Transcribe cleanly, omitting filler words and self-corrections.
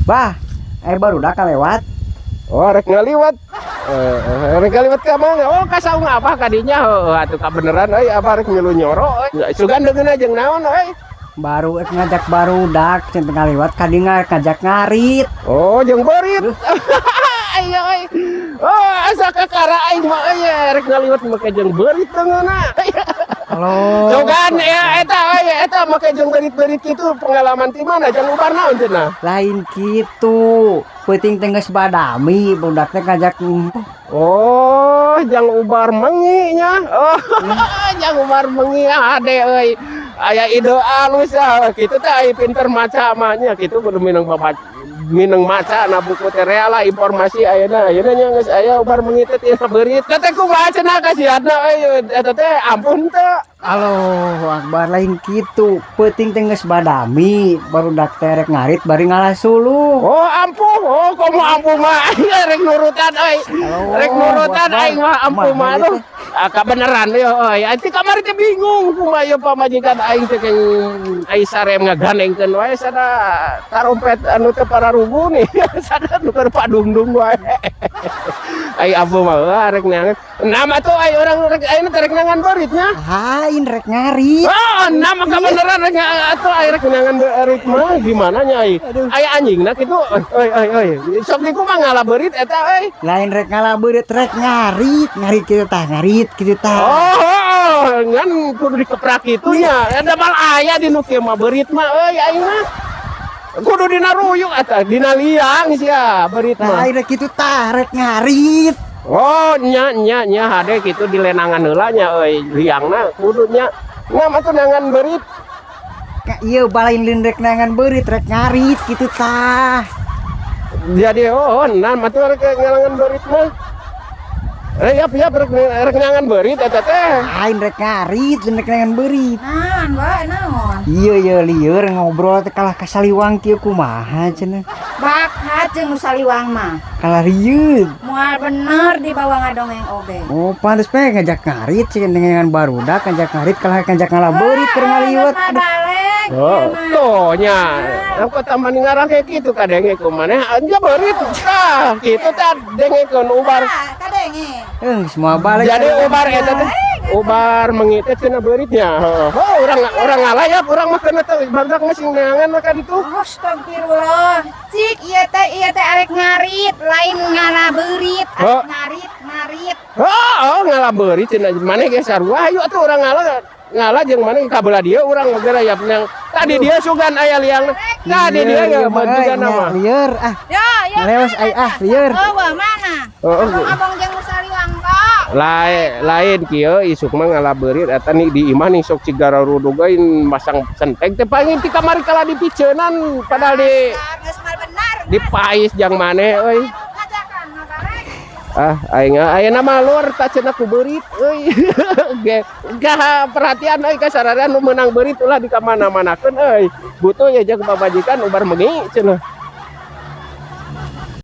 Bah, barudak kalewat. Oh, rek ngaliwat. Eh, rek ngaliwat ka mana? Oh, ka saung Abah kadinya heuh atuh kabeneran euy, Abah rek ngilu nyoro euy. Sugan deungeunna jeung naon euy? Baru rek ngajak barudak cenah ngaliwat kadinya ngajak ngarit. Oh, jeung beurit. Ayo euy. Oh, asa kakara aing mah euy, rek ngaliwat make jeung beurit deungeunna. Halo. Sugan ya eta euy, eta make jeung beurit-beurit kitu pengalaman ti mana, jeung ubar naon cenah? Lain kitu. Peuting teh geus badami, budak teh ngajak. Oh, jang ubar mengi nya. Oh, jang ubar mengi ade euy. Aya ide alus ya. Kitu teh aya pinter maca mah nya, kitu kudu mineng bapak mineng maca na buku teh rea lah informasi ayeuna. Ayeuna nya geus aya ubar mengi teh tina beurit. Teh teh kumaha cenah kasiatna euy, eta teh ampun teu? Allahu Akbar, lain kitu. Peuting teh geus badami, barudak teh rek ngarit bari ngalah suluh. Oh, ampuh. Oh, komo ampuh mah rek nurutan euy. Rek nurutan aing mah, ampuh mah aduh. Ah, kabeneran yo euy. Ati kamari teh bingung kumaha ieu pamajikan aing teh keng ai sarem ngagandengkeun wae sada tarompet anu teh pararugu nih. Sada nu keur padungdung wae. Ai ampuh mah rek neangan. Nama tuh ai urang rek ayeuna teh rek neangan beuritnya. Lain, rek ngarit. Oh, nama kabeneran rek atuh ai rek neangan beurit mah gimana nya ai? Ai anjingna kitu euy euy euy. Sok di kumaha ngala beurit eta euy? Lain rek ngalah beurit, rek ngarit, ngarit kitu tah, ngarit kitu tah. Oh, ngan kudu dikeprak kitu nya. Eta mal aya di nu kieu mah beurit mah euy, aing mah. Kudu dina ruyuk eta dina liang sia beurit mah. Lain rek kitu tah, rek ngarit. Oh, nya nya nya, hade kitu dilenangan heula nya euy, liangna kudu nya. Nya mah tuh neangan beurit. Ka ieu balain lain rek neangan beurit, rek ngarit kitu tah. Jadi oh, nah mah tuh rek ngalangan beurit mah. Eh, yap yap, rek rek neangan beurit eta teh. Lain rek ngarit, lain rek neangan beurit. Naon, Bah, naon? Iya iya, lieur ngobrol teh kalah kasaliwang kieu, kumaha cenah? Bakat jeung nu saliwang mah. Kalah rieut. Moal bener dibawa ngadongeng oge. Oh, pantes pe ngajak ngarit sih dengan barudak ngajak ngarit kalah ngajak ngalah beurit keur ngaliwet. Aduh. Balik. Oh, tuh nya. Aku tambah ngarang kayak gitu kadenge ku maneh anja beurit. Tah, kitu tah dengekeun ubar. Ah, kadenge. Eh, semua balik. Jadi ubar eta teh ubar mengi teh cenah beuritnya. Oh, urang urang ngalah ya, urang mah keuna teh barudak mah sing neangan mah ka ditu. Astagfirullah. Cik, ieu teh arek ngarit, lain ngalah beurit, arek Oh. ngarit, ngarit. Oh, ngalah beurit cenah maneh ge sarua, hayu atuh urang ngalah ngalah jeung maneh ka belah dieu urang mah geura yap nang tadi dia sugan aya liang. Tadi dia ya juga nama. Lieur ah. Ya, ya. Maleos ai ah, lieur. Oh, wah, mana? Oh, oh. Abang-abang jeung nu saliwang kok. Lain lain kieu, isuk mah ngalah beurit eta nih di imah nih sok cigara rudugain masang senteng teh pangin ti kamari kalah dipiceunan padahal di Geus mal bener. Di pais jang maneh euy. Ngajakan ngabarek. Ah, aing ayeuna mah lur tak cenah ku beurit euy. Ge gah perhatian euy ka sararea nu meunang beurit ulah di kamana-manakeun euy. Butuh ya jeung pamajikan ubar mengi cenah.